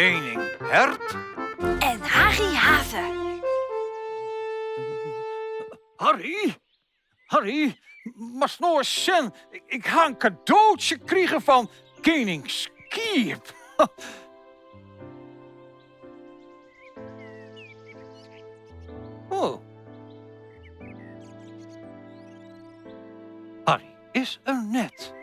Kening Hert. En Harry Hazze. Harry, Harry, moatst no ris sjen. Ik ha in kadootsje krigen fan kening Skiep. Oh. Harry is er net.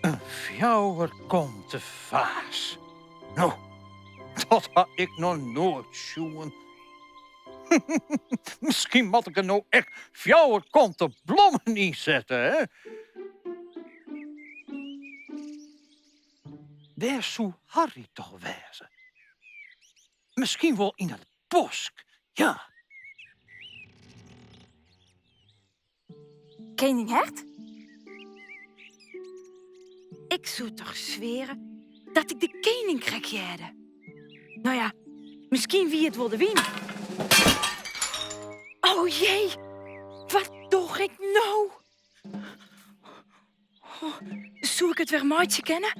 In fjouwerkante faas. No, dat ha ik noch noait sjoen. Miskien moat ik der no ek fjouwerkante blommen yn sette, hè? Wêr soe Harry toch wêze? Miskien wol yn it bosk, ja. Kening Hert? Ik soe toch sweare dat ik de kening krekt hearde. No ja, miskien wie it wol de wyn. Oh jee, wat doch ik no? Oh, soe ik it wer meitsje kinne?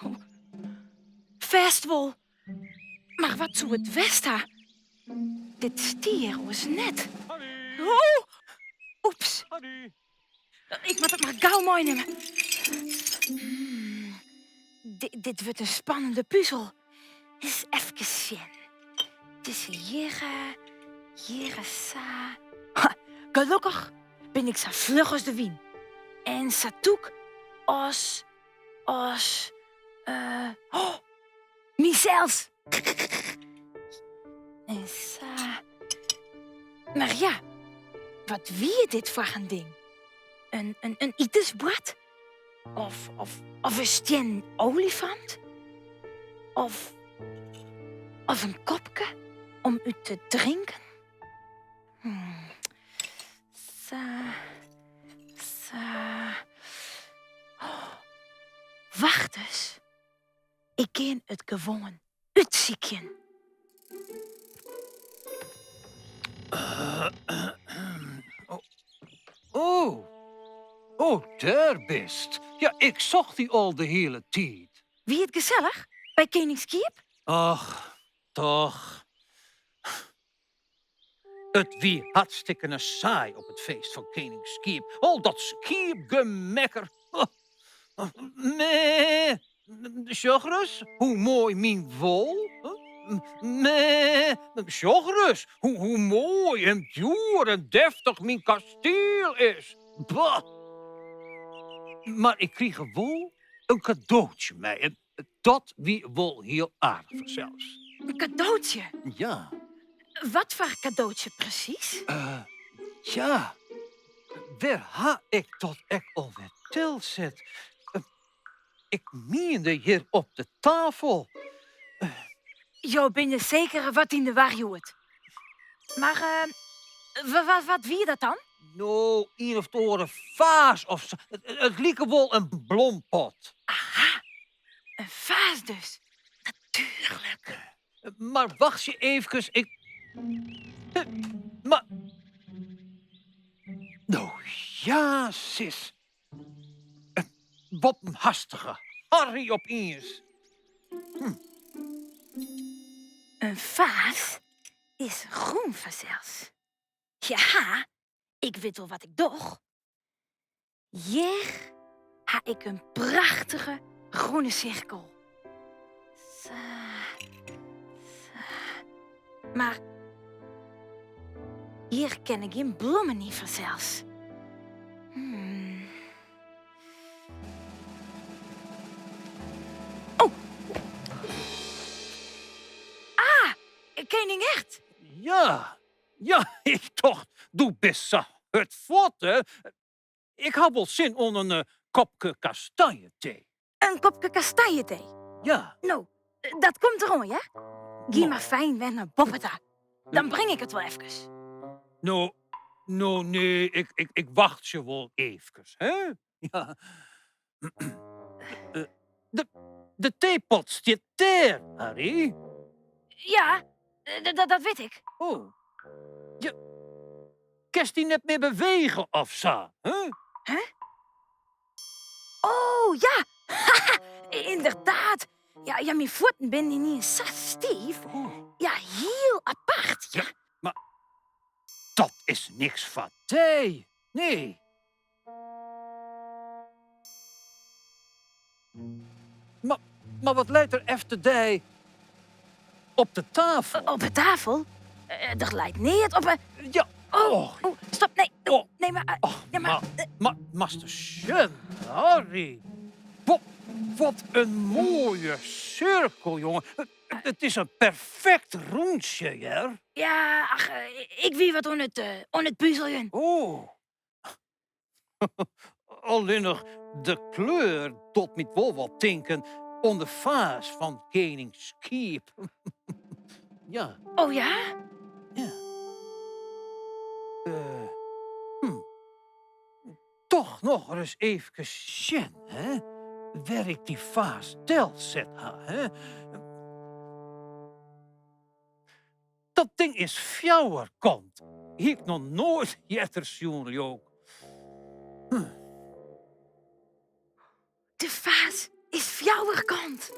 Oh, fêst wol. Mar wat soe it west ha? Dit stie hjir oars net. Oh, oeps. Ik moat it mar gau meinimme. Hmm, dit wurdt in spannende puzel. Ris efkes sjen. Dizze hjirre, hjirre sa. Ha, gelokkich bin ik sa fluch as de wyn. En sa tûk as, as, eh, oh, mysels. En sa. Mar ja, wat wie dit foar in ding? In, in, in itensboard? Of, of, of in stiennen olifant? Of, of in kopke om út te drinken? Hmm. Sa, sa. Oh, wacht ris. Ik gean it gewoan útsykjen. Oh, oh, dêr bist. Ja, ik socht dy al de hiele tiid. Wie it gesellich by kening Skiep? Och, toch. It wie hartstikkene saai op it feest fan kening Skiep. Al dat skiepgemekker. Meh, sjoch ris hoe moai myn wol. Meh, sjoch ris hoe moai en djoer en deftich myn kastiel is. Bah! Mar ik krige wol in kadootsje mei en Dat wie wol hiel aardich fansels. In kadootsje? Ja. Wat foar kadootsje presys? Uh, ja, wêr ha ik dat ek alwer delset? Uh, ik miende hjir op de tafel. Uh, Jo binne seker wat yn de war hjoed. Mar uh, wat wie dat dan? No, ien of oare faas of sa. It like wol in blompot. Aha, in faas dus. Natuerlik. Mar wachtsje eefkes, ik... Mar... No ja, sis. Wat in hastige Harry opiens. Hm. In faas is groen fansels. Ja, ik wit wol wat ik doch. Hjir ha ik in prachtige groene sirkel. Sa, sa. Mar hjir kin ik gjin blommen yn fansels. Hmm. Oh! Ah, kening Hert. Ja, Ja, ik tocht, do bist sa hurd fuort, hè. Ik ha wol sin oan in eh, kopke kastanjetee. In kopke kastanjetee? Ja. No, dat komt deroan, ja? Gean mar fijn wer nei boppe ta. Dan bring ik it wol efkes. No, no nee, ik, ik, ik wachtsje wol eefkes, hè? Ja. Eh, de, de teepot stiet dêr, Harry. Ja, dat wit ik. Oh. Je kinst dy net mear bewege of sa, hè? Hè? Oh, ja! Ynderdaad. Ja, ja, myn fuotten binne yniens sa stiif. Oh. Ja, hiel apart. Ja. Ja, mar dat is niks foar dy. Nee. Mar, mar wat leit der efter dy op de tafel? Op de tafel? Der leit neat op 'e... Ja. Oh, oh, stop, nee. Oh. Nee, mar... Och, ja, mar... mar, moatst sjen, Harry. Wat, wat in moaie sirkel, jonge. It is in perfekt rûntsje, hear. Ja, ach, ik wie wat oan it puzeljen. Oh. Allinnich de kleur docht my wol wat tinken oan de faas fan kening Skiep. Ja. Oh ja? Ja. Toch noch ris eefkes sjen, hè, wêr ik dy faas delset ha, hè. Dat ding is fjouwerkant. Hie ik noch noait earder sjoen, leau 'k. De faas is fjouwerkant.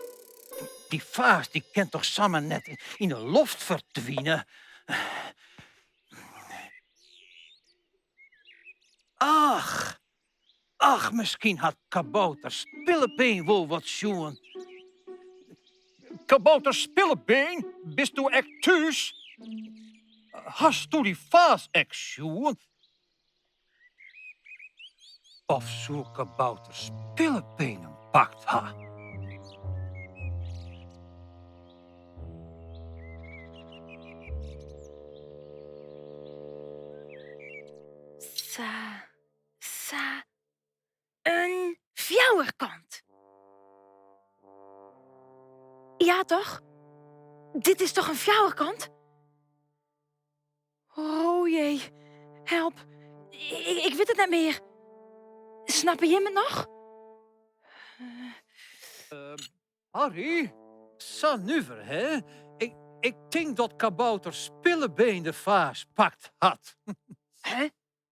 Dy faas dy kin toch samar net yn de loft ferdwine? Ach, ach, miskien hat kabouter Spillebeen wol wat sjoen. Kabouter Spillebeen, bisto ek thús? Hasto dy faas ek sjoen? Of soe kabouter Spillebeen him pakt ha? Sa, sa, in fjouwerkant. Ja, toch? Dit is toch in fjouwerkant? O jee, help. Ik wit it net mear. Snappe jim it noch? Harry, sa nuver, hè? Ik tink dat kabouter Spillebeen de faas pakt hat. Hè?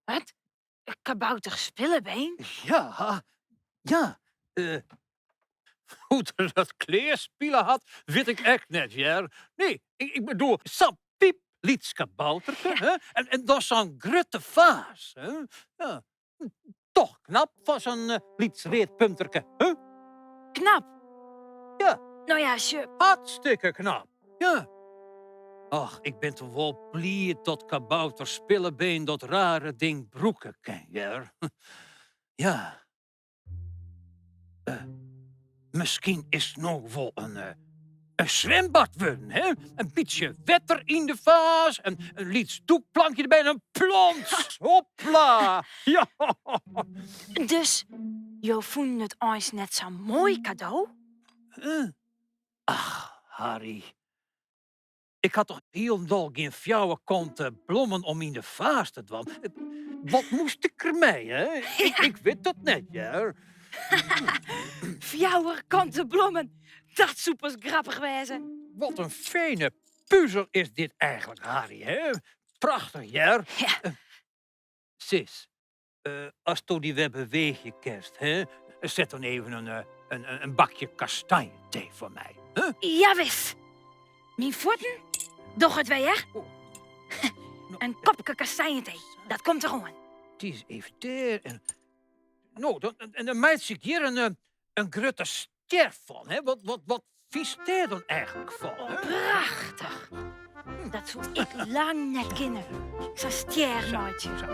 Wat? Kabouter Spillebeen? Ja, ja. Hoe't er dat klearspile hat, wit ik ek net, hear. Nee, ik bedoel, sa'n pyplyts kabouterke, hè? En dan sa'n grutte faas, hè? Ja. Toch knap foar sa'n lyts read punterke, hè? Knap? Ja. No ja, sjoch. Hartstikke knap, ja. Och, ik bin toch wol bliid dat kabouter Spillebeen dat rare ding brûke kin, hear. Ja. Miskien is it no wol in swimbad wurden, hè? In bytsje wetter yn de faas, in lyts dûkplankje derby en in plons. Hopla! Ja. Dus jo fûnen it eins net sa'n moai kado? Ach, Harry. Ik ha toch hielendal gjin fjouwerkante blommen om yn de faas te dwaan. Wat moast ik der mei, hè? Ik wit dat net, hear. Fjouwerkante blommen, dat soe pas grappich wêze. Wat in fijne puzzel is dit eigenlik, Harry, hè? Prachtich, hear. Ja. Sis, asto dy wer beweegje kinst, hè, set dan even in bakje kastanjetee foar my. Hè? Jawis. Myn fuotten dogge it wer, hear. Oh. In kopke kastanjetee, dat komt deroan. It is even dêr en no, dan, en dan meitsje ik hjir in grutte stjer fan, hè? Wat fynst dêr dan eigenlik fan? Oh, prachtich. Dat soe ik lang net kinne, sa'n stjer meitsje. Zo,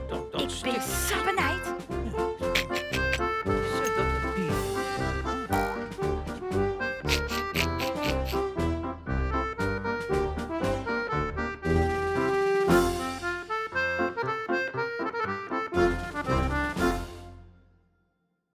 dan Ik bin sa benijd.